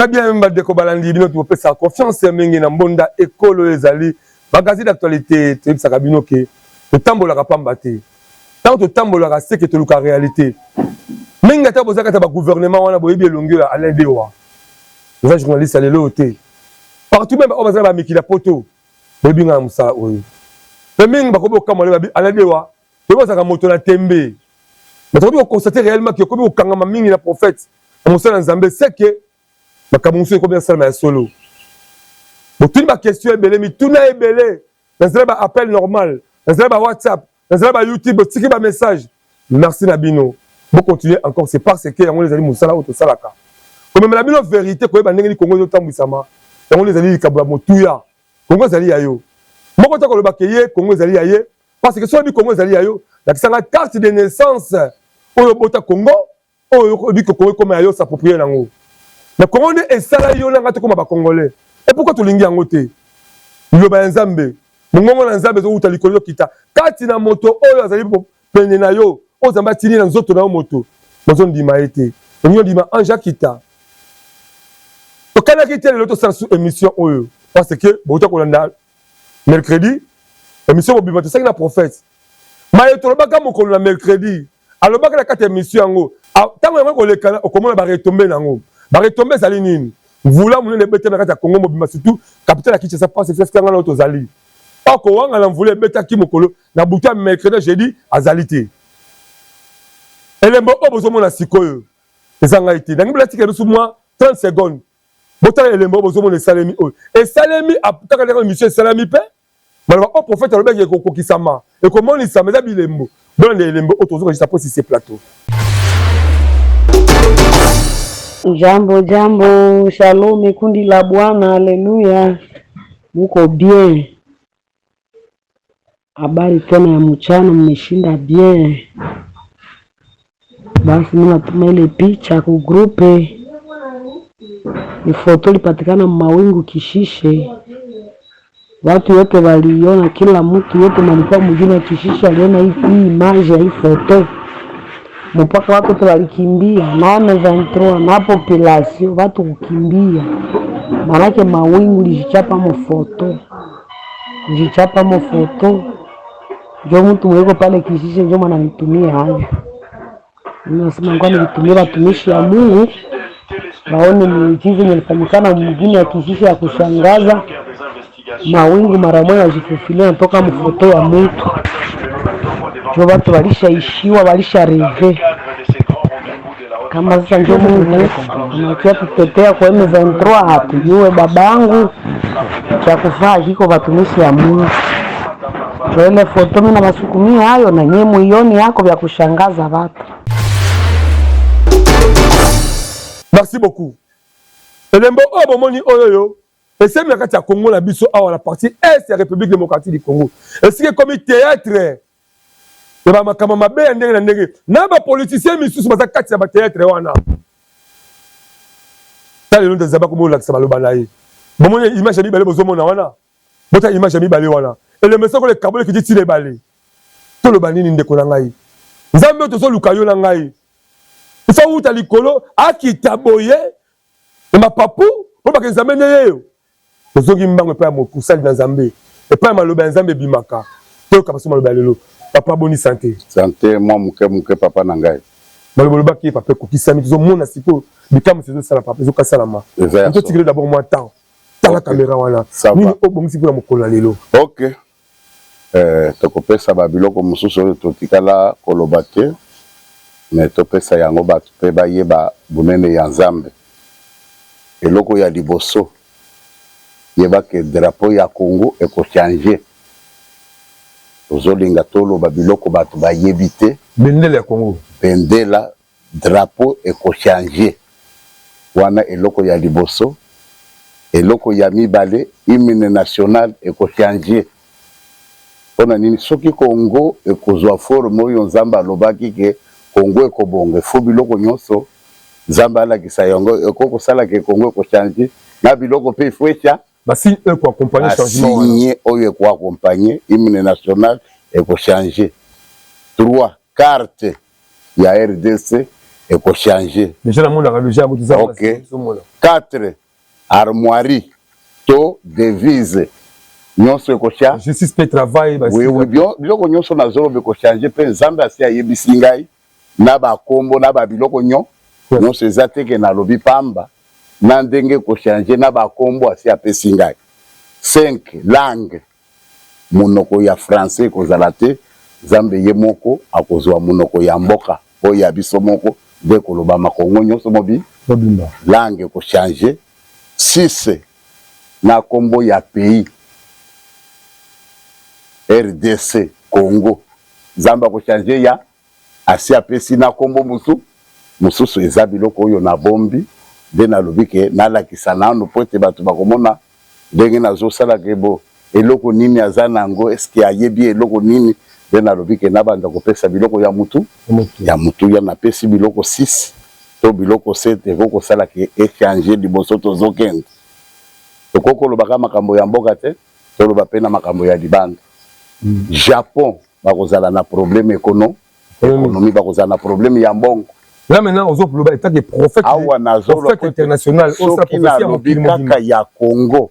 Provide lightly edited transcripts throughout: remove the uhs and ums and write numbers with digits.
Très bien bandeko balandi bino topesa confiance ya mingi na mbonda ekolo ezali magazine d'actualité toyebisaka bino ke totambolaka pamba te ntango totambolaka seke toluka réalité mingi ata boza kati ya bagouvernement wana boyebi elongi oyo Alain Dewa oza journaliste ya lelo oyo te partout meme oyo baza na bamikili ya poto boyebi ngai na mosala oyo mpe mingi bakomi kokamwa lelo babi Alain Dewa toyebi ozalaka moto na tembe mais tokomi koconstate réellement ke okomi kokangama mingi na prophète na mosala ya Nzambe seke makambo mosusu ekomi asalama ya solo botuni baquestion ebele mituna ebele na nzela ba appel normal na nzela ba whatsapp na nzela ba youtube botiki ba message merci na bino bocontinue encore c'est parce que yango ezali mosala oyo tosalaka komemela bino verité koyeba ndenge nini kongo ezotambwisama yango ezali likambo ya motuya kongo ezali ya yo moko te koloba ke ye kongo ezali ya ye parce que soki oyebi kongo ezali ya yo lakisanga carte de naissance oyo obota kongo oyo oyebi ke kongo ekoma ya yo s'approprier nango mais kongo nde esala yo na ngai tokoma ba congolais et pourquoi tolingi yango te liloba ya nzambe mongongo na nzambe ezowuta likolo ezokita kati na moto oyo azali pene na yo oyo nzambe atindi na nzoto na yo moto bozondima ye te olingi ondima ange akita tokanaki te lelo tosala su émission oyo parce que bouta kolanda mercredi émission mobimba tosaki na prophète maye tolobaka mokolo na mercredi alobaka na kati ya émission yango ntango yango ekoleka okomona baretombe na yango baretombe ezali nini mvula monene ebetami na kati ya congo mobimba surtout capitale ya kinshasa parce que esika ngai tozali okowanga na mvula ebetaki mokolo na butu ya mercredi jeudi azali te elembo oyo bozomona sikoyo eza ngai te nangi bolatika biso mwa 30 secondes botala elembo oyo bozomona esalemi oyo esalemi kaka ndenge émission esalemi mpe maloba oyo prophète alobaki ekokokisama ekomonisama eza bilembo bolanda elembo oyo tozoka juste après ce plateau. Jambo jambo, shalom kundi la Bwana, haleluya. Muko bien? Habari tena ya mchana, mmeshinda bien? Basi mimi natuma ile picha ku groupe, ni foto lipatikana mawingu Kishishe, watu yote waliiona, kila mtu yote malikuwa mjini ya Kishishe aliona hii hii image ya hii foto mpaka watu wote walikimbia na M23 na population watu kukimbia, manake mawingu lijichapa mufoto lijichapa mufoto, njo mtu mweko pale Kishishe njo mwananitumia hayo. Mimi nasema ngoja nilitumie watumishi ya Mungu waone miujiza yenye ilifanyikana mjini ya Kishishe ya kushangaza, mawingu mara moja yajifufilia natoka mfoto ya mtu njo watu walishaishiwa walisha reve kama sasa njo Mungu anakia tutetea kwa M23, hatujue babangu cha kufaa kiko watumishi ya Mungu. Njo ile foto mimi nawasukumia hayo na nyie muioni yako vya kushangaza watu. Merci beaucoup. Elembo oyo bomoni oyo yo esemi na kati ya Congo na biso awa na partie est ya République démocratique du Congo. Esika ekomi théâtre ya ba makambo mabe ya ndenge na ndenge na ba politiciens misusu baza kati ya ba théâtre wana. Tala lelo Nzambe akomolakisa maloba na ye. Bomoni image ya mibale bozomona wana. Bota image ya mibale wana. Elembo soko le kabole kiti tile bale. Toloba nini ndeko na ngai? Nzambe oyo tozoluka yo na ngai. Ifa wuta likolo akita boye na mapapu mpo bake Nzambe nde yeyo. Tozongi mbango epai ya mosali na Nzambe, epai ya maloba ya Nzambe ebimaka. Toyoka baso maloba ya lelo. Papa boni sante? Sante mwa moke moke papa na ngai. Maloba olobaki ye papa ekokisami, tozomona sikoyo bikamwisi ezosala papa ezokasalama. Totikeli d'abord mwa temps. Tala kamera wana. Nini obongisi mpona mokolo ya lelo? Ok. Eh, tokopesa ba biloko mosusu oyo totikala koloba te, mais topesa yango bato mpe bayeba bonene ya Nzambe. Eloko ya liboso, yeba ke drapeau ya Congo eko changer. Tozolinga toloba biloko bato bayebi te. Bendele ya Congo. Bendela, drapeau eko changer. Wana eloko ya liboso. Eloko ya mibale, hymne national eko changer. Pona nini? Soki Congo ekozua forme oyo Nzambe alobaki ke Congo ekobonga, il faut biloko nionso Nzambe alakisa yango, ekoki kosala ke Congo eko changer, na biloko pe il faut echa. Ba signes oyo eko accompagner changement wana. Ba signes oyo eko accompagner hymne national eko changer. Trois, carte ya rdc eko changer. Dejà namonaka dejà yango toza Ok. Quatre, armoirie to devise nyonso eko cha. Justice pe travail ba. Oui oui biloko nyonso nazoloba eko changer pe Nzambe asi ayebisi ngai na ba kombo na ba biloko nyo nyonso eza te ke nalobi pamba na ndenge eko changer na ba kombo asi apesi ngai. Cinq, langue Monoko ya français ekozala te, Nzambe ye moko akozua monoko ya mboka oyo ya biso moko nde ekolobama Congo nyoso mobi mobimba. Langue eko changer six na kombo ya pays rdc Congo Nzambe ako changer ya Asi apesi na kombo mosu mosusu eza biloko oyo na bombi nde nalobi ke nalakisa nanu po ete batu bakomona ndenge nazosala ke bo eloko nini aza na yango est ce que ayebi eloko nini nde nalobi ke nabanda kopesa biloko ya mutu ya motuya napesi biloko 6 to biloko 7 ekoki kosala ke e changer liboso tozokende tokoki koloba kaka makambo ya mboka te toloba pe na makambo ya libanda Japon bakozala na problème econo economie bakozala na problème ya mbongo. Là maintenant ozo loba etant que prophète awa nazo prophète international soki nalobi kaka ya Congo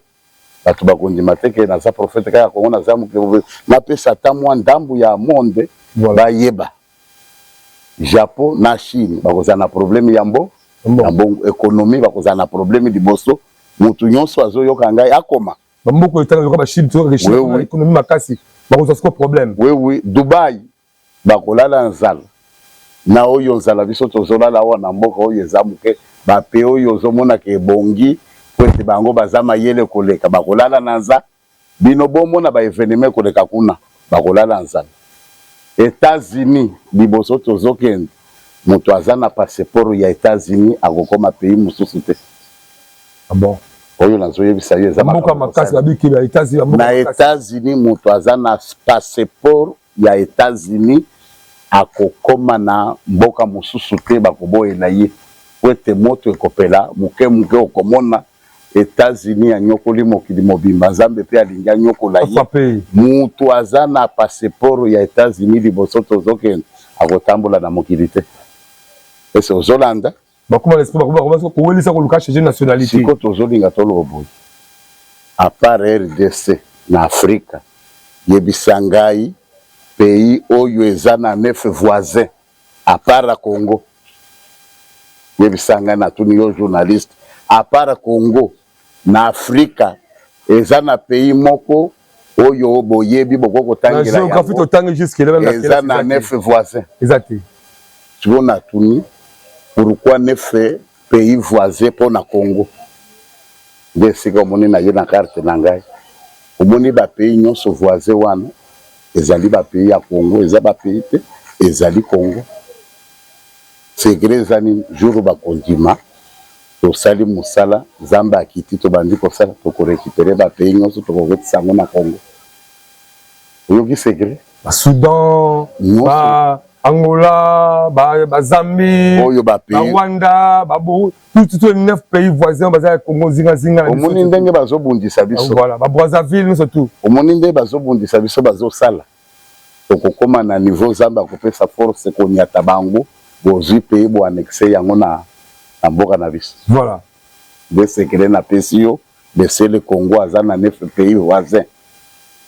bato bakondima te ke naza prophète kaka ya Congo naza mokili napesa ata mwa ndambu ya monde bayeba Japon na Chine bakozala na problème ya mbo ya mbongo economie bakozala na problème liboso mutu nyonso azoyoka ngai akoma Ba mboka etanga lokola ba Chine toyoka ke Chine oui, économie makasi bakozwa sikoyo problème. Oui oui, Dubaï bakolala nzala na oyo nzala biso tozolala awa na mboka oyo eza moke ba pays oyo ozomona ke ebongi po ete bango baza mayele koleka bakolala na nza bino bomona ba evenement ekoleka kuna bakolala nzala. Etats-Unis liboso tozokende moto aza na passeport ya Etats-Unis akokoma pays mosusu te. Ah bon? Oyo nazo yebisa yo eza mboka makasi ba biki ba Etats-Unis na Etats-Unis moto aza na passeport ya Etats-Unis akokoma na mboka mosusu te bakoboyela ye po ete moto ekopela moke moke okomona Etats-Unis anyokoli mokili mobimba Nzambe pe alingi anyokola ye mutu aza na passeport ya Etats-Unis liboso tozokende akotambola na mokili te ese ozolanda Bakoma na esprit bakoma bakoma kowelisa koluka changer nationalité. Siko tozolinga toloba boye à part rdc na Afrika yebisa ngai pays oyo eza na 9 voisins à part Congo yebisa ngai natuni yo journaliste à part Congo Na Afrika eza na pays moko oyo boyebi bokoki kotangela yango eza na 9 voisins eza te. Sikoyo natuni pourquoi 9 pays voisins mpo na Congo? Nde esika omoni naye na carte na ngai omoni ba pays nyonso voisins wana ezali ba pays ya Congo eza ba pays te ezali Congo. Secret eza nini? Jour bakondima Tosali musala nzambe akiti tobandi kosala toko recuperer ba pays nionso tokokotisa yango na congo oyoki secret? Ba Soudan, ba Angola, ba Zambie, oyo ba pays, ba Rwanda, ba tout tout les 9 pays voisins baza ya Congo zinga zinga na biso. Omoni ndenge bazo bundisa biso. Voilà, ba Brazzaville nionso tout. Omoni ndenge bazo bundisa biso bazo sala. Tokokoma na niveau Nzambe akopesa force koniata bango bozui pays bo annexe yango na na mboka na biso. Voilà. Nde secret napesi yo le seul Congo aza na 9 pays voisins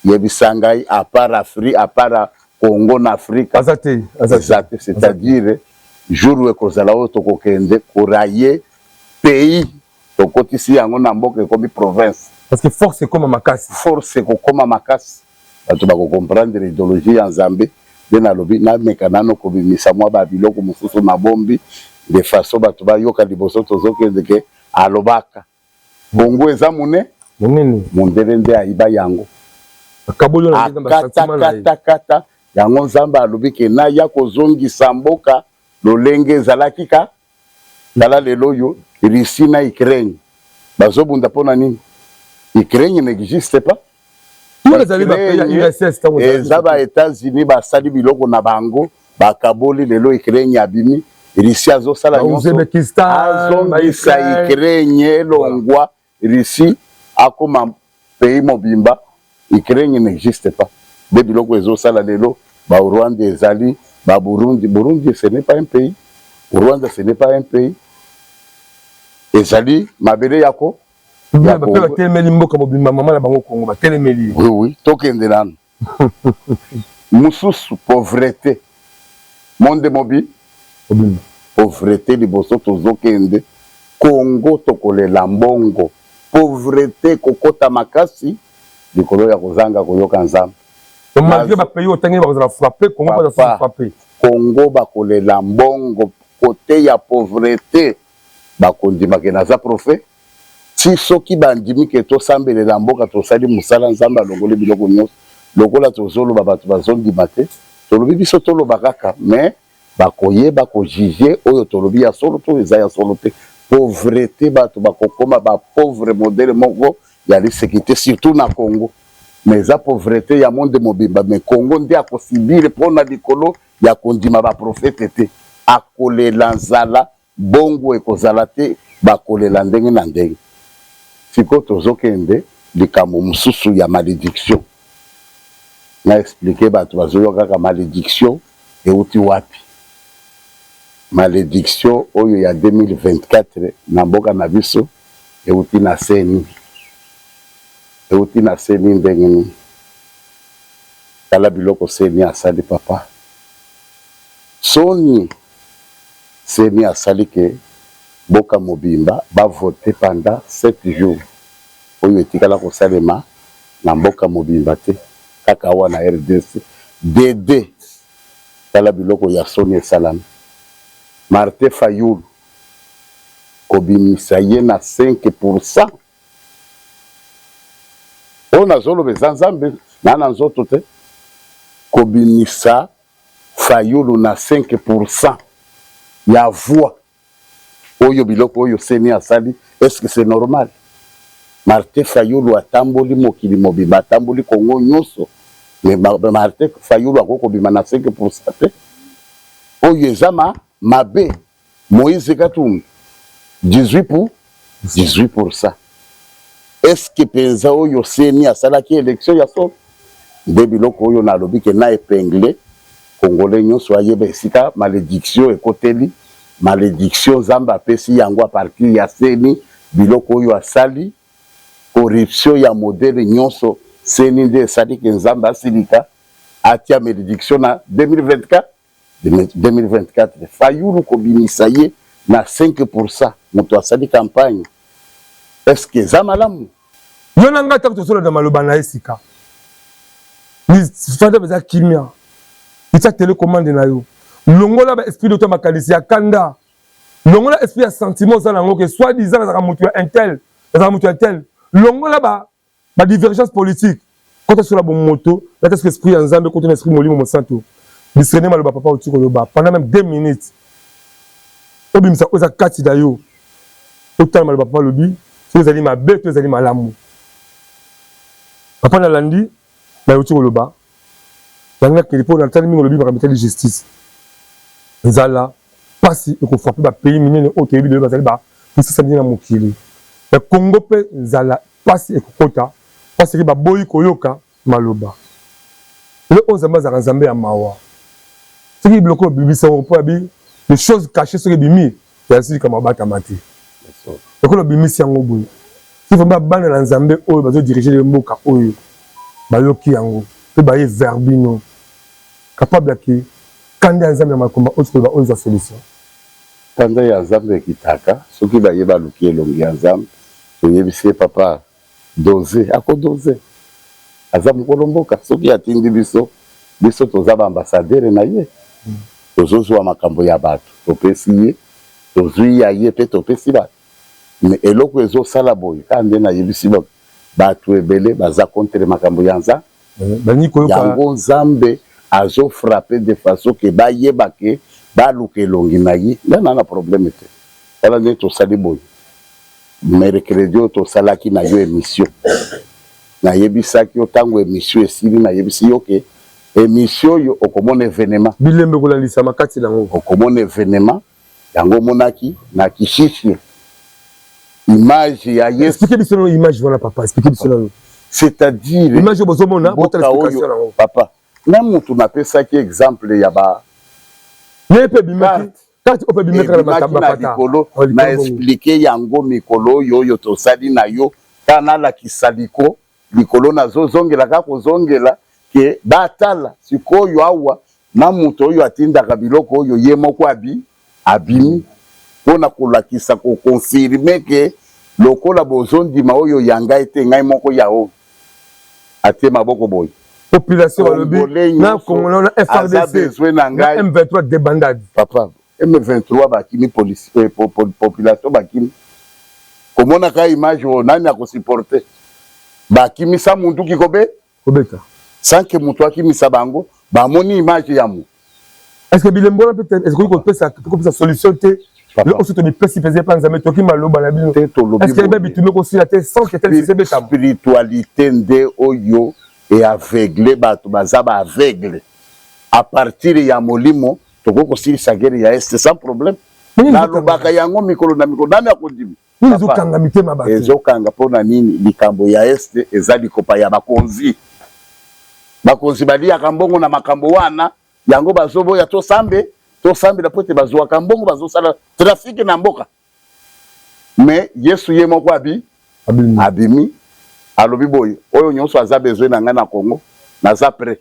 yebisa ngai à part Afrique à part Congo na Afrique aza te eza te c'est à dire jour ekozala oyo tokokende ko railler pays Tokotisi yango na mboka ekomi province. Parce que force ekoma makasi. Force ekokoma makasi. Bato bako comprendre ideologie ya Nzambe. Nde nalobi nameka nano kobimisa mwa ba biloko mosusu nabombi de façon bato bayoka liboso tozokende ke alobaka. Congo eza mune? Monene. Mondele nde ayiba yango. Akaboli wana nde ba sentiment na ye. Akata kata kata yango Nzambe alobi ke naya kozongisa mboka lolenge ezalaki ka Tala lelo oyo Russie na Ukraine. Bazobunda mpo na nini? Ukraine n'existe pas. Eza ba Etats-Unis basali biloko na bango, bakaboli. Lelo Ukraine abimi, Russie azosala nyonso azongisa Ukraine elongwa Russie, akoma pays mobimba. Ukraine n'existe pas. Nde biloko ezosala lelo ba Rwanda, ezali ba Burundi. Burundi, ce n'est pas un pays. Rwanda, ce n'est pas un pays. Ezali mabele yako. Mpe batelemeli mboka mobimba, mama na bango Kongo, batelemeli. Oui, tokende nanu mosusu. Pauvreté, monde mobi mobimba. Pauvreté liboso, tozokende Kongo, tokolela mbongo. Pauvreté kokota makasi likolo ya kozanga koyoka Nzambe. Malgré bapays otangi, bakozala frappé, Kongo bazala frappé. Kongo bakolela mbongo. Kote ya pauvreté, bakondimake naza prophète ti soki bandimi ke tosambelela mboka, tosali mosala, Nzambe alongoli biloko nyonso. Lokola tozoloba, bato bazondima te. Tolobi biso, toloba kaka, mais bakoyeba kojuger oyo tolobi ya solo to eza ya solo te. Pauvreté, bato bakokoma bapauvre modèle moko ya liseki te, surtout na Congo. Mais eza pauvreté ya monde mobimba, mais Congo nde akosubir mpona likolo ya kondima baprophète te. Akolela nzala, bongo ekozala te, bakolela ndenge na ndenge. Sikoyo tozokende likambo mosusu ya malédiction. Na expliquer bato bazoyoka kaka malédiction euti wapi. Malédiction oyo ya 2024 na mboka na biso euti na CENI. Euti na CENI ndenge nini? Tala biloko CENI asali, papa. Soni, CENI asali ke mboka mobimba bavote pendant 7 jours. Oyo etikala kosalema na mboka mobimba te, kaka awa na RDC. Dd, tala biloko ya soni esalami. Martin Fayulu, kobimisa ye na 5. Oyo nazoloba eza Nzambe na nzoto te. Kobimisa Fayulu na 5 ya voix, oyo biloko oyo CENI asali, est-ce que c'est normal? Martin Fayulu atamboli mokili mobimba, atamboli Kongo nyonso, mais Martin Fayulu akoki kobima na 5 te. Oyo eza ma mabe. Moïse Katumbi, 18 pour 18. Est-ce que mpenza oyo CENI asalaki élection ya solo? Nde biloko oyo nalobi ke na épingle Congolais nyonso ayeba esika malédiction ekoteli. Malédiction, Nzambe apesi yango à partir ya CENI. Biloko oyo asali, corruption ya modèle nyonso, CENI nde esali ke Nzambe asilika, atia malédiction na 2024. 2024, Fayulu, kobimisa ye na 5, moto asali campagne, est ce que eza malamu? Yo na ngai, ntango tozolanda maloba na ye sika, fanda eza kimia, itia télécommande na yo, longola baesprit doto ya makanisi ya kanda, longola esprit ya sentiment oza nango ke soit disant nazalaka moto ya intel, nazalaka moto ya tel, longola ba badivergence politique, kota sola bomoto, lata soki esprit ya Nzambe, kota na esprit Molimo Mosantu. Discerner maloba papa oti koloba pendant même 2 minutes, obimisa oyo eza kati na yo, otala maloba papa alobi soki ezali mabe to ezali malamu. Papa, nalandi nayoti koloba yango, nakende mpo natali mingi. Olobi makambo etali justice, nzala, mpasi ekofrapper bapays minene oyo toyebi lelo bazali bapuissance minene na mokili ya Congo. Mpe nzala, mpasi ekokota mpasi eke baboyi koyoka maloba. Lelo oyo Nzambe azalaka Nzambe ya mawa. Soki biloko obimisa yango mpo yabi les choses cachées, soki ebimi, yazali likambo abatama te. Lokola obimisi yango boye, si vraiment bana na Nzambe oyo bazodiriger mboka oyo bayoki yango mpe baye vers bino, capable yake kanda ya Nzambe ya makomba oyo koloba oyo eza solution. Kanda ya Nzambe ekitaka soki baye baluki elongi ya Nzambe. Toyebisi ye, papa dose akodose, aza mokolo mboka. Soki atindi biso, biso toza baambassadeur na ye, tozozwa makambo ya bato, topesi ye, tozwi ya ye mpe topesi bato. Mais eloko ezosala boye kaka nde nayebisi bato ebele baza contre makambo ya Nzambe. Yango Nzambe azofrapper de façon ke bayeba ke baluka elongi na ye. Nga na problème te. Tala nde tosali boye. Mercredi oyo tosalaki na yo emission, nayebisaki yo tango emission esili, nayebisi yo ke emission oyo okomona evenement. Bilembo ekolandisama kati na yango. Okomona evenement yango omonaki na Kishishe image ya Yesu. Expliquer biso nanu image wana papa, expliquer biso nanu. C'est-à-dire image oyo bozomona, botala explication na yango. Papa, nga mutu napesaki exemple ya ba Ye pe ebimaki Kati oyo pe ebimaki na ebimaki na likolo na explique yango mikolo oyo oyo tosali na yo ka nalakisa liko likolo nazozongela kaka kozongela ke batala sikoyo awa na moto oyo atindaka biloko oyo ye moko abi abimi mpo na kolakisa ko confirme ke lokola bozondima oyo ya ngai te ngai moko ya oyo atie maboko boye. Population balobi na Congolais na FARDC na M23 debandade. Papa M23 bakimi police eh, po, po, population bakimi komona ka image oyo nani ako supporter bakimisa munduki kobe kobeta sans que mutu akimisa bango bamoni image ya mu Est-ce que bilembo wana peut-être ekoki kopesa kopesa solution te lelo oso tomipesi mpenza epa Nzambe toki maloba na bino te tolobi est-ce que ebe bitumba ekosila te sans que tel sise ebetama spiritualité nde oyo e aveugle bato baza ba aveugle à partir ya molimo tokoki kosilisa guerre ya est sans problème nalobaka yango mikolo na mikolo nani akondima nini ezokanga mitema bato ezokanga mpo na nini likambo ya est eza likopa ya bakonzi bakonzi baliyaka mbongo na makambo wana yango bazoboya tosambe tosambela mpo ete bazwaka mbongo bazosala trafike na mboka me yesu ye moko abi abimi, abimi alobi boye oyo nyonso aza besoin na ngai na congo naza prêt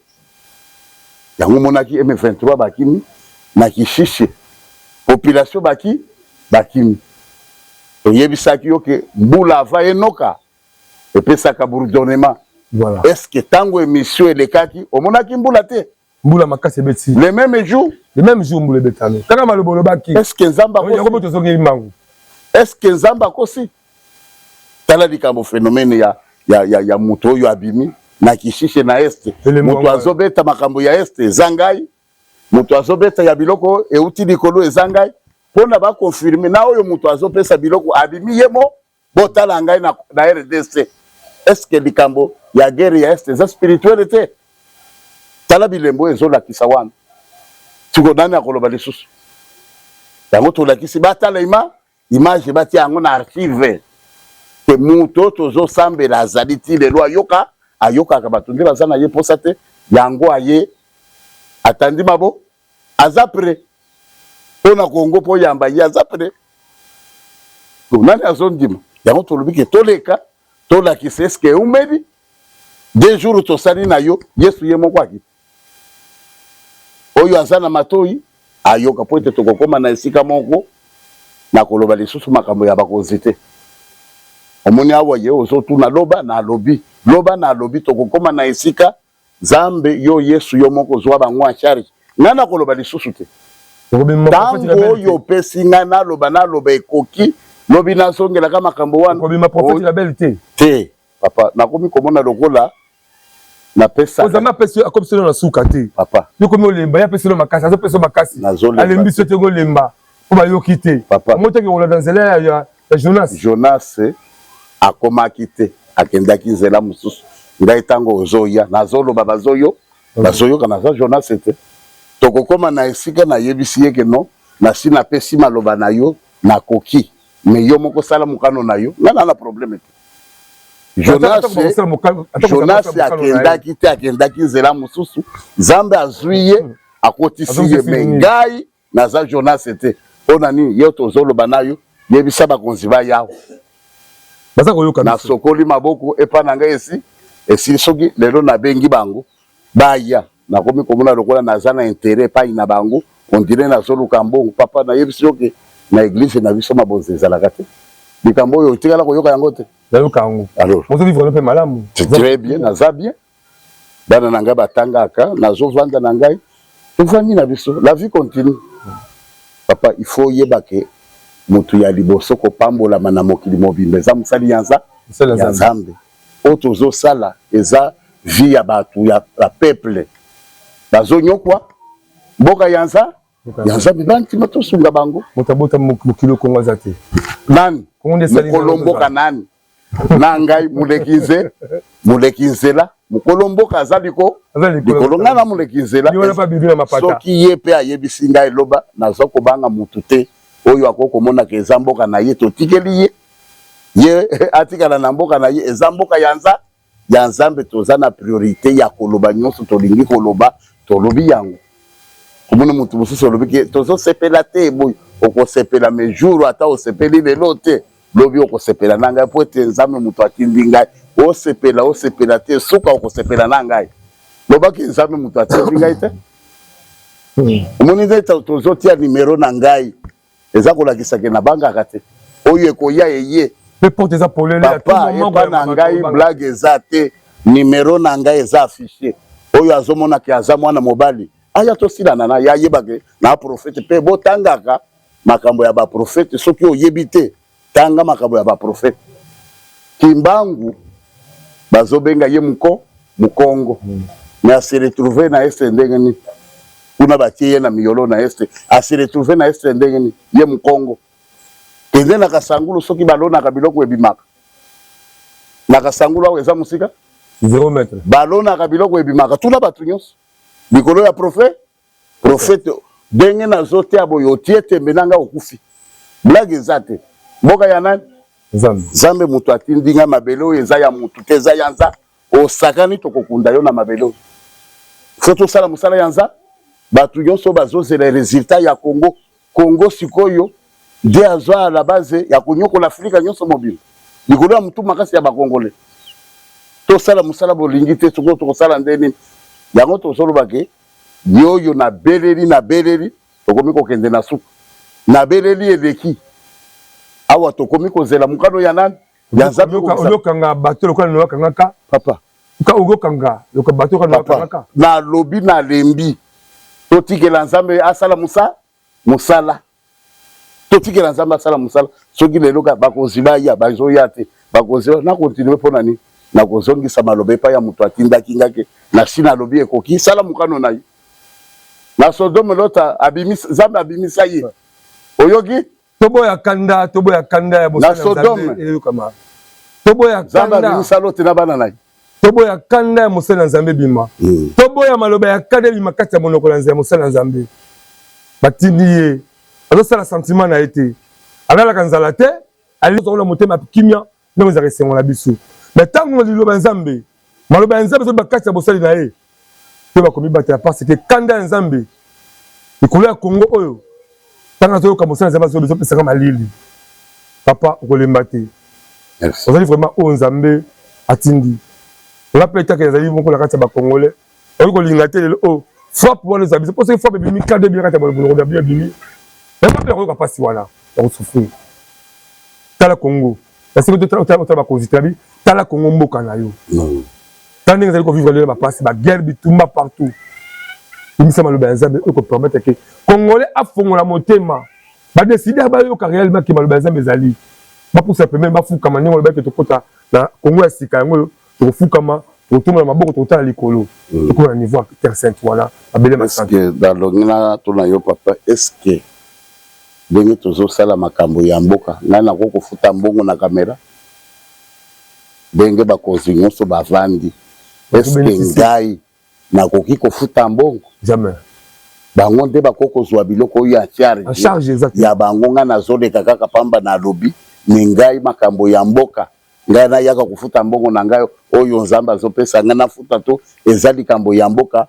yango omonaki m23 bakimi na kishishe population baki bakimi toyebisaki yo ke mbula ava enoka epesaka bourdonnement voilà. est ce que ntango émission elekaki omonaki mbula te mbula makasi ebeti le même jour le même jour mbula ebetami kaka maloba olobaki est ce que nzambe yango mpe tozongeli mbangu est ce que nzambe akosi tala likambo phénomène ya, ya, ya, ya moto oyo abimi na kishishe na este moto azobeta makambo ya este eza ngai moto azobeta ya biloko euti likolo eza ngai mpo na bakonfirme na oyo moto azopesa biloko abimi ye mo Botala ngai na, na rdc est ce que likambo ya guerre ya est eza spirituel te? Tala bilembo oyo ezolakisa wana. Siko nani akoloba lisusu? Yango tolakisi batala ima image batia yango na archive ke moto oyo tozosambela azali ti lelo ayoka ayokaka bato nde baza na ye posa te yango aye atandi mabo aza pre mpo na Congo mpo yamba ye aza pre donc nani azondima yango tolobi ke toleka tolakisa eske eumeli deux jours tosali na yo Yesu ye moko akita oyo aza na matoi ayoka mpo ete tokokoma na esika moko na koloba lisusu makambo ya bakonzi te omoni awa ye ozotuna loba na alobi loba na alobi tokokoma na esika Zambe yo yesu yo moko zua bango en charge ngai nakoloba lisusu te tango oyo opesi ngai naloba naloba ekoki lobi nazongelaka makambo wana okobima prophète la belle te te papa nakomi komona lokola napesa ozamba apesi akomisi yo na suka te papa yo komi olemba ye apesi yo makasi azopesa yo makasi alembisi yo te kolemba mpo bayoki te papa yango toke kolanda nzela ya ya Jonas. Jonas akomaki te, akendaki nzela mosusu. Ngai ntango ozoya nazoloba bazoyo bazoyoka, naza Jonas te. Tokokoma na esika nayebisi ye ke non, nasi napesi maloba na yo, nakoki mais yo moko sala mokano na yo, ngai na na problème te. Jonas, Jonas akendaki te, akendaki nzela mosusu. Nzambe azwi ye akotisi ye, mais ngai Naza Jonas te pona nini yo tozoloba nayo yebisa bakonzi baya awa baza koyoka biso. Nasokoli maboko epa na ngai esi esili soki lelo nabengi bango baya nakomi komona lokola naza na interet epai na bango on dirait nazoluka mbongo papa nayebisi yo ke na eglise na biso mabonza ezalaka te likambo oyo otikala koyoka yango te nayoka yango alors ozo vivre mpe malamu très bien naza bien Bana na ngai batangaka, nazovanda na ngai, tovandi na biso, la vie continue. Papa, il faut oyeba ke mutu ya liboso kopambolama na mokili mobimba eza mosali ya ya Nzambe. Oyo tozosala eza vie ya batu ya, ya peuple bazonyokwa mboka ya nza. Ya Nzambe, bantima tosunga bango. Moto abota mokili Kongo aza te. Nani mokolo mboka? Nani na ngai moleki nze moleki nzela? Mokolo mboka aza likolo, ngai na moleki nzela. Soki ye mpe ayebisi ngai loba, naza kobanga mutu te. Oyo akoki komonaka eza mboka na ye, totikeli ye, ye atikala na mboka na ye. Eza mboka ya ya Nzambe. Toza na priorité ya koloba nyonso tolingi koloba, tolobi yango. Komona motu mosusu olobi ke tozosepela te boye, okosepela. Mais jour ata osepeli lelo te, lobi okosepela na ngai, po ete Nzambe moto atindi ngai. Osepela, osepela te, suka okosepela na ngai. Lobaki Nzambe moto atindi ngai te. Omoni nde tozotia nimero na ngai, eza kolakisa ke nabangaka te. Oyo ekoya eye. Mpe porte eza polele. Papa, epa na ngai blague eza te. Nimero na ngai eza affiché. Oyo azomona ke aza mwana mobali, aya tosilana na ye, ayebake na prophète. Mpe botangaka makambo ya baprophète. Soki oyebi te, tanga makambo ya baprophète. Kimbangu bazobenga ye moko mokongo, mais ase retrouve na Est ndenge nini? Kuna batie ye na miyolo na Est, ase retrouve na Est ndenge nini? Ye mokongo. Kende na Kasangulu, soki balonaka biloko ebimaka na Kasangulu. Awa eza mosika. 0 mètre. Balonaka biloko ebimaka. Tuna bato nyonso likolo ya prophète. Prophète, ndenge nazotia boye, otie tembe na ngai, okufi. Blague eza te. Mboka ya nani? Nzambe. Nzambe moto atindi ngai. Mabele oyo eza ya motu te, eza ya nza. Osakani, tokokunda yo na mabele oyo. Fo tosala mosala ya nza. Bato nyonso bazozela résultat ya Congo. Congo sikoyo nde azwa la base ya konyokola Afrika nyonso mobimba likolo ya motu makasi ya Bakongole. Tosala mosala, bolingi te, sikoyo tokosala nde nini? Yango tozoloba ke yoyo nabeleli, nabeleli, tokomi kokende na suka. Nabeleli eleki awa, tokomi kozela mokano ya nani? Ya Nzambe. Olokanga bato lokola noakangaka. Papa. Okokanga bato lokola noakangaka. Nalobi, nalembi. Totikela Nzambe asala mosala. Totikela Nzambe asala mosala. Soki lelo bakonzi baya, bazoya te, bakonzi na continue mpo na nini? Nakozongisa maloba epai ya moto atindaki ngake. Nasi nalobi, ekoki. Sala mokano na ye. Na Sodome, Lota abimisa, Nzambe abimisa ye. Oyoki? Toboya kanda, toboya kanda ya bosali na Nzambe eyokama. Toboya Nzambe abimisa Lote na bana na ye. Toboya kanda ya mosali na Nzambe ebima. Toboya maloba ya kanda ebima kati ya monoko na ya mosali na Nzambe. Batindi ye, azosala sentiment na ye te, alalaka nzala te, alizakona motema kimia. Ndenge ezalaka esengo na biso. Mais ntango liloba ya Nzambe, maloba ya Nzambe ezobima kati ya bosali na ye, mpe bakomibatela, parce que kanda ya Nzambe likolo ya Kongo oyo, ntango nazoyoka mosali ya Nzambe azoyoba, ezopesaka malili. Papa, okolemba te, ozali vraiment oyo Nzambe atindi. Nga mpe etake ezali moko na kati ya Bacongolais okoki kolinga te lelo oyo frappe wana eza biso, mpo soki frappe ebimi, kanda ebimi kati ya monoko na bino, ebimi yango mpe nakoyoka mpasi wana ya kosouffrir. Tala Congo, nasiki otala bakonzi te, nabi tala Congo mboka na yo, tala ndenge ezali kovivre lelo, bapasi, baguerre, bitumba partout. Bimisa maloba ya Nzambe oyo kopermettre ke Congolais afongola motema, badécider, bayoka réellement ke maloba ya Nzambe ezali, bapusa pembeni, bafukama ndenge olobaki. Tokota na Congo ya sika, yango oyo tokofukama, tokotombola maboko, tokotala likolo, tokoma na niveau ya Terre Sainte wana, mabele masantu. Nalongi na tuna yo, papa, est-ce ndenge tozosala makambo ya mboka, ngai nakoki kofuta mbongo na kamera ndenge bakonzi nyonso bavandi? Est-ce ngai nakoki kofuta mbongo? Jamais. Bango nde bakoki kozwa biloko oyo ya charge ya bango. Ngai nazoleka kaka pamba, nalobi me ngai makambo ya mboka, ngai nayaka kofuta mbongo na ngai oyo Nzambe azopesa ngai nafuta to eza likambo ya mboka,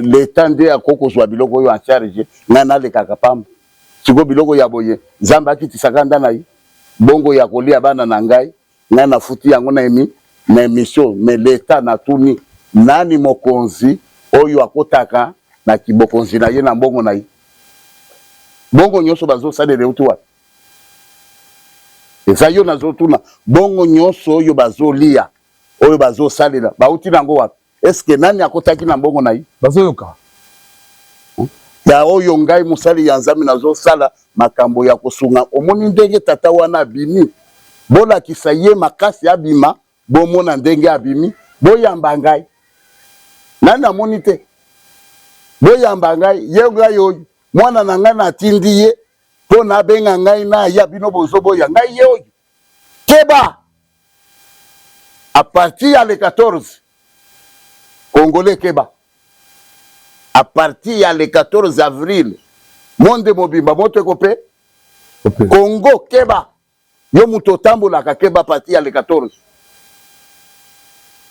leta nde akoki kozwa biloko oyo en charge. Ngai nalekaka pamba. Sikoyo biloko ya boye, Nzambe akitisaka nda na ye bongo ya kolia bana na ngai, ngai nafuti yango na émission. Mais leta, natuni, nani mokonzi oyo akotaka na kibokonzi na ye na mbongo na ye? Bongo nyonso bazosalela euti wapi? Eza yo nazotuna. Bongo nyonso oyo bazolia, oyo bazosalela, bauti nango wapi? Est-ce nani akotaki na mbongo na ye? Bazoyoka. Ya oyo ngai mosali ya Nzambe nazosala makambo ya kosunga. Omoni ndenge tata wana abimi? Bolakisa ye makasi abima, bomona ndenge abimi. Boyamba ngai, nani amoni te? Boyamba ngai, ye ngai oyo. Mwana na ngai natindi ye mpo na abenga ngai naya, bino bozoboya ngai. Ye oyo, keba, à partir ya le 14, Congolais keba, à partir ya le 14 avril, monde mobimba moto ekope. Congo keba, yo moto otambolaka, keba, partir ya le 14.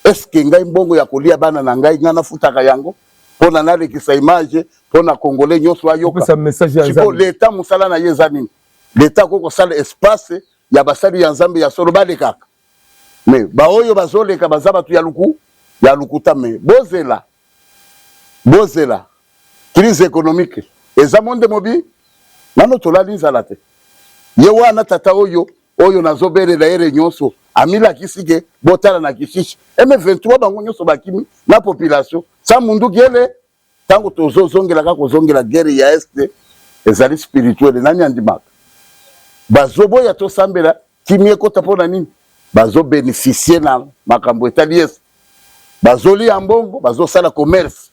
Est-ce ngai mbongo ya kolia bana na ngai, ngai nafutaka yango mpona nalekisa image mpona Congolais nyonso ayoka? Sikoyo leta, mosala na ye eza nini? Leta akoki kosala espace ya basali ya Nzambe ya solo balekaka, mais baoyo bazoleka baza bato ya luku ya lukuta. Mais bozela, bozela, crise économique eza monde mobi, nano tolali nzala te. Ye wana tata oyo oyo nazobelela ere nyonso amilakisi ke botala na Kishishe, M23 bango nyonso bakimi na population sa munduki ele. Ntango tozozongelaka kozongela guerre ya Est, ezali spirituel. Nani andimaka? Bazoboya tosambela kimia ekota. Mpo na nini? Bazobénéficier na makambo etali Est, bazolia mbongo, bazosala commerce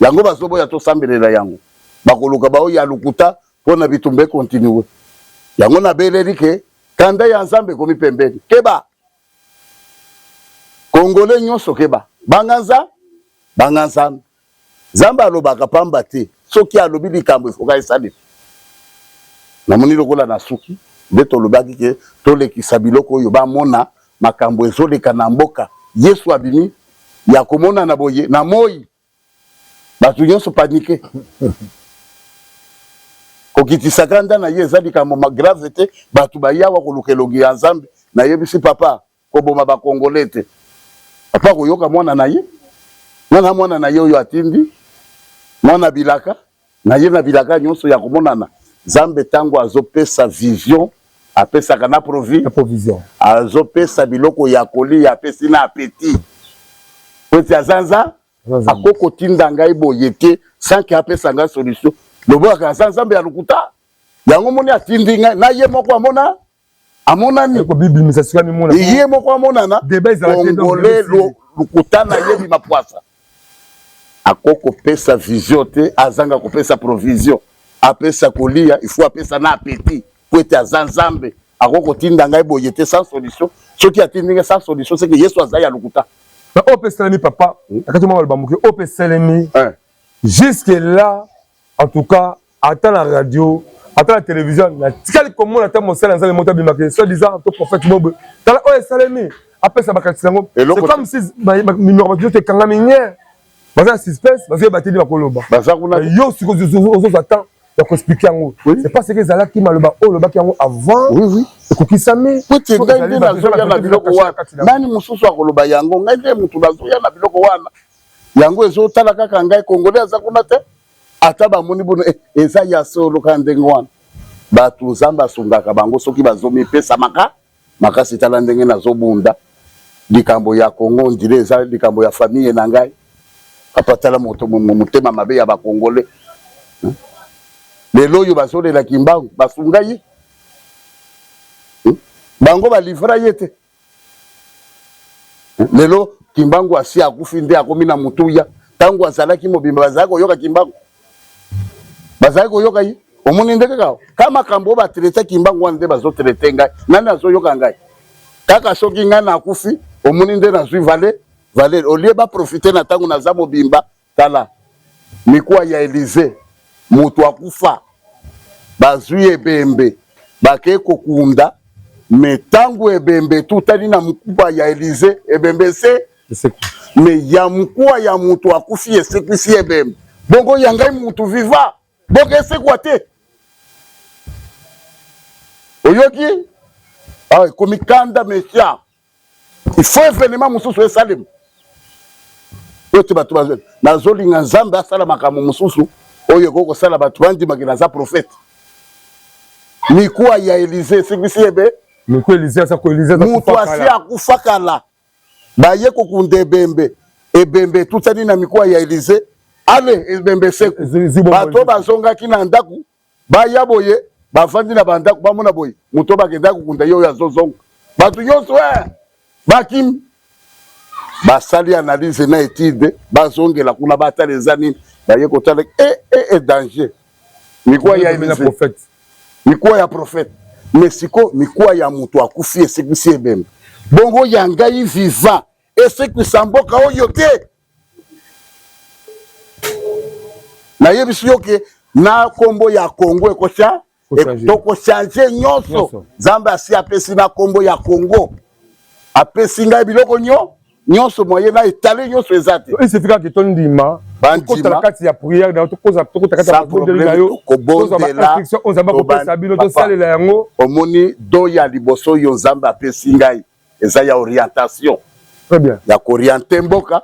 yango, bazoboya tosambelela yango. Bakoluka baoyo ya lokuta mpo na bitumba econtinuer. Yango nabeleli ke kanda ya Nzambe ekomi pembeni. Keba, Congolais nyonso, keba, banga nza banga Nzambe. Nzambe alobaka pamba te. Soki alobi likambo, efoka esalema. Namoni lokola na suki nde tolobaki ke tolekisa biloko oyo bamona makambo ezoleka na mboka. Yesu abimi ya komonana boye na moi, bato nyonso panique. Kokitisa kanda na ye eza likambo grave te. Bato bayawa koluka elongi ya Nzambe. Nayebisi papa koboma bakongole te. Papa koyoka mwana na ye, mwana mwana na ye oyo atindi, mwana bilaka na ye, na bilaka nyonso ya komonana. Nzambe ntango azopesa vision, apesaka na provision. Azopesa biloko ya kolia, apesi na appétit, po ete aza nza akoki kotinda ngai boye te sans que apesa ngai solution. Lobokaka aza Nzambe ya lokuta. Yango moni atindi ngai na ye moko amona, amonani. Kobibimisa sika mimona. Ye moko amonana. Congolais, lokuta na ye bima pwasa. Akoki kopesa vision te azanga kopesa provision. Apesa kolia, il faut apesa na appétit, po ete aza Nzambe. Akoki kotinda ngai boye te sans solution. Soki atindi ngai sans solution, c'est que Yesu aza ya lokuta. Na oyo mpe esalemi, papa, na kati mwa maloba moke, oyo mpe esalemi jusque là, en tout cas, ata na radio, ata na télévision, natikali komona ata mosala ya Nzambe moto abimaka soit disant to prophète bobe, tala oyo esalemi, apesa bakanisi yango. C'est comme si numéro bato nyonso ekangami nye, baza na suspense, bazoyeba te nde bakoloba. Yo sikoyo ozozwa temps ya koexpliquer yango, c'est parce que ezalaki maloba oyo olobaki yango avant ekokisami. Kuti ngai nde nazoya na biloko wana, nani mosusu akoloba yango? Ngai nde motu nazoya na biloko wana. Yango ezotala kaka ngai. Congolais aza kuna te. Ata bamoni bono eza ya solo kaka ndenge wana. Bato Nzambe asungaka bango soki bazomipesa maka makasi. Tala ndenge nazobunda likambo ya Kongo, ndile eza likambo ya famille na ngai. Papa, tala moto motema mabe ya Bakongole. Lelo oyo bazolela Kimbangu, basunga ye, Bango balivra ye te. Lelo Kimbangu asi akufi nde akomi na motuya. Ntango azalaki mobimba, bazalaki koyoka Kimbangu? Bazalaki koyoka ye? Omoni nde kaka ka makambo oyo batraiter Kimbangu wana nde bazotraiter ngai. Nani azoyoka ngai? Kaka soki ngai nakufi, omoni nde nazwi valeur au lieu baprofiter na ntango naza mobimba. Tala mikuwa ya Elize, moto akufa, bazwi ebembe, bakei kokunda, mais ntango ebembe etutani na mokuwa ya Elize, ebembe ese mais ya mokuwa ya moto akufi esekwisi ebembe. Bongo ya ngai motu vivant bongo esekwa te? Oyoki ah, ekomi kanda mesia. Il faut événement mosusu esalema oyo te. Bato nazolinga Nzambe asala makambo mosusu oyo ekoki kosala bato bandimaki naza prophète. Mikuwa ya Elize esekwisi ebe. Moto asi akufa kala, baye kokunda ebembe, ebembe etutani na mikuwa ya Elize, ale ebembe eseku. Bato bazongaki na ndako, baya boye, bafandi na bandako, bamona boye moto bakenda kokunda ye oyo azozonga. Bato nyonso bakimi, basali analyse na étude, bazongela kuna, batala eza nini. Baye kotala e danger. Mikuwa ya prophète. Mikuwa ya prophète. Mais siko mikuwa ya mutu akufi esekwisi ebembe. Bongo ya ngai vivant esekwisa mboka oyo te. Nayebisi yo ke na kombo ya Congo ekosha tokochange nyonso. Nzambe asi apesi na kombo ya Congo, apesi ngai biloko nyo nyonso moye na etale nyonso eza te. Il suffit kaka tondima tokota na kati ya prière na tokoza tokota kati ya mabondeli na yo, tozwa ba instruction oyo Nzambe akopesa bino, tosalela yango. Omoni don ya liboso oyo Nzambe apesi ngai eza ya orientation. Très bien. Ya kooriente mboka,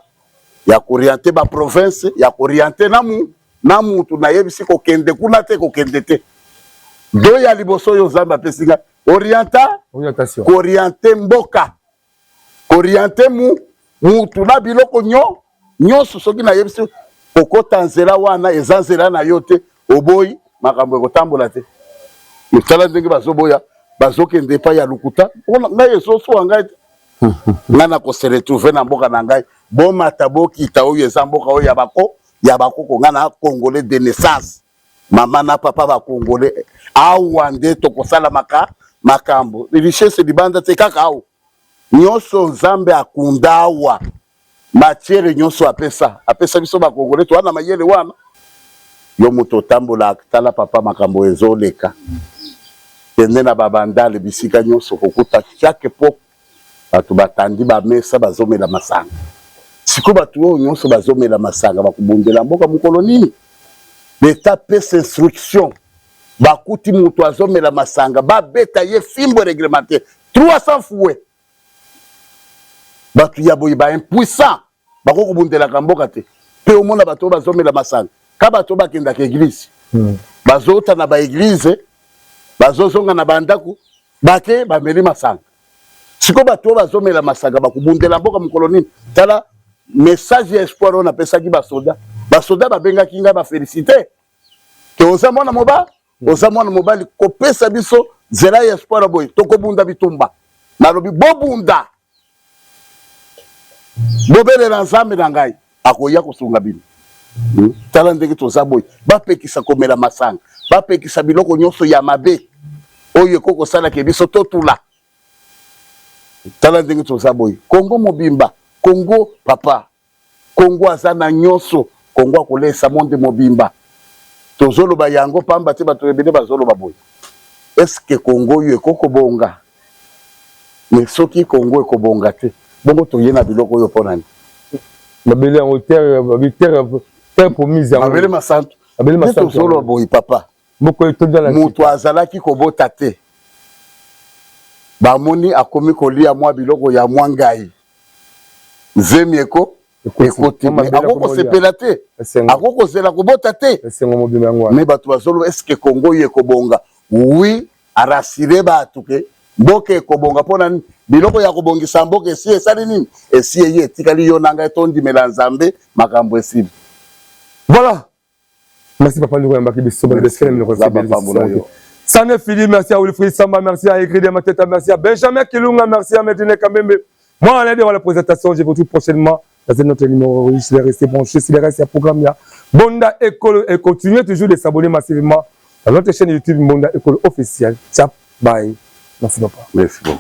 ya kooriente ba province, ya kooriente na mu na mutu nayebisi kokende kuna te, kokende te. Don ya liboso oyo Nzambe apesi ngai orienta orientation, kooriente mboka, koriente mu mutu na biloko nyo nyonso. Soki nayebisi kokota nzela wana eza nzela na yo te, oboyi, makambo ekotambola te. Tala ndenge bazoboya, bazokende epai ya lokuta. Ngai ezosuwa ngai te, ngai nakose retrouve na mboka na ngai. Bomata bokita, oyo eza mboka oyo ya bako ya bakoko. Ngai na congolais de naissance, mama na papa ba congolais. Awa nde tokosala maka makambo, richesse libanda te, kaka awa. Nyonso Nzambe akunda awa, matière nyonso apesa, apesa biso ba congolais, toza na mayele wana. Yo moto otambolaka, tala papa, makambo ezoleka. Kende na babandale, bisika nyonso kokuta chaque poko bato batandi bamesa, bazomela masanga. Sikoyo bato oyo nyonso bazomela masanga bakobundela mboka mokolo nini? Leta pesa instruction, bakuti moto azomela masanga, babeta ye fimbo réglementaire 300 fouet. Bato ya boye ba impuissant bakoki kobundelaka mboka te. Mpe omona bato oyo bazomela masanga ka bato oyo bakendaka église, bazota na baeglise, bazozonga na bandako, bake bameli masanga. Sikoyo bato oyo bazomela masanga bakobundela mboka mokolo nini? Tala message ya espoir oyo napesaki basoda. Basoda babengaki ngai, bafélicité ke oza mwana mobali, oza mwana mobali kopesa biso nzela ya espoir boye, tokobunda bitumba. Nalobi bobunda, bobelela Nzambe na ngai, akoya kosunga bino. Tala ndenge toza boye, bapekisa komela masanga, bapekisa biloko nyonso ya mabe oyo ekoki kosalaka biso totula. Tala ndenge toza boye, Kongo mobimba, Kongo papa, Kongo aza na nyonso, Kongo akolesa monde mobimba. Tozoloba yango pamba te, bato ebele bazoloba boye, eske Kongo oyo ekoki kobonga? Mais soki Kongo ekobonga te, bongo toye na biloko oyo mpo nani? Mabele yango, terre babi terre terre promise yango, mabele masantu. Mabele masantu. Tozoloba boye papa, moko etonda na moto azalaki kobota te, bamoni akomi kolia mwa biloko ya mwa ngai, zemi eko ekoti, akoki kosepela te, akoki kozela kobota te. Esengo mobimba yango wana. Mais bato bazoloba, eske Kongo oyo ekobonga? Oui, arasire bato ke mboka ekobonga. Mpo na nini? Biloko ya kobongisa mboka esi esali nini? Esi eye, etikali yo na ngai tondimela Nzambe, makambo esili. Voilà. Merci papa Ndoko yambaki biso ba beskele minoko. Ça n'est fini. Merci à Wilfried Samba, merci à Egridia Mateta, merci à Benjamin Kilunga, merci à Medine Kamembe. Moi, on est dans la présentation. Je vous retrouve prochainement dans un autre numéro. Je vais rester branché. Si le reste, il y a programme, il y a Bonda École. Et continuez toujours de s'abonner massivement à notre chaîne YouTube Mbonda École officielle. Ciao, bye. Merci papa. Merci beaucoup.